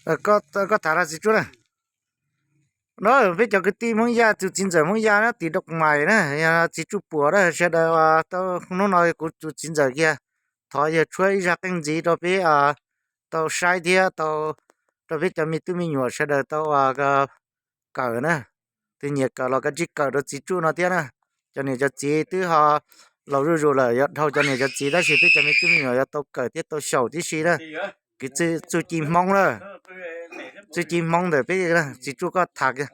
Koj tham los txiv Tsuj na. No peb cov kwv tij Hmoob Yaj, tus txiv ntxawm Hmoob Yaj na, tim Doo Mais na, yog txiv Tsuj Puam na, sawv daws tau hnub no kuv tus txiv ntxawm kiag thov yawg tshuab ib zaj qeej ntxiv rau peb tau saib thiab tau rau peb cov me tub me nyuam sawv daws tau kawm na. Tus nyiam kawm los koj tsij kawm rau txiv Tsuj no thiab na. Cov niam cov txiv twb ho laus zuj zus lawm, yuav dhau cov niam cov txiv, tab sis peb cov me tub me nyuam yuav tau kawm thiab tau xyaum tib si na. Kwv txuj ci Hmoob na, txuj ci Hmoob ntawm peb, txiv Tsuj koj tham kiag.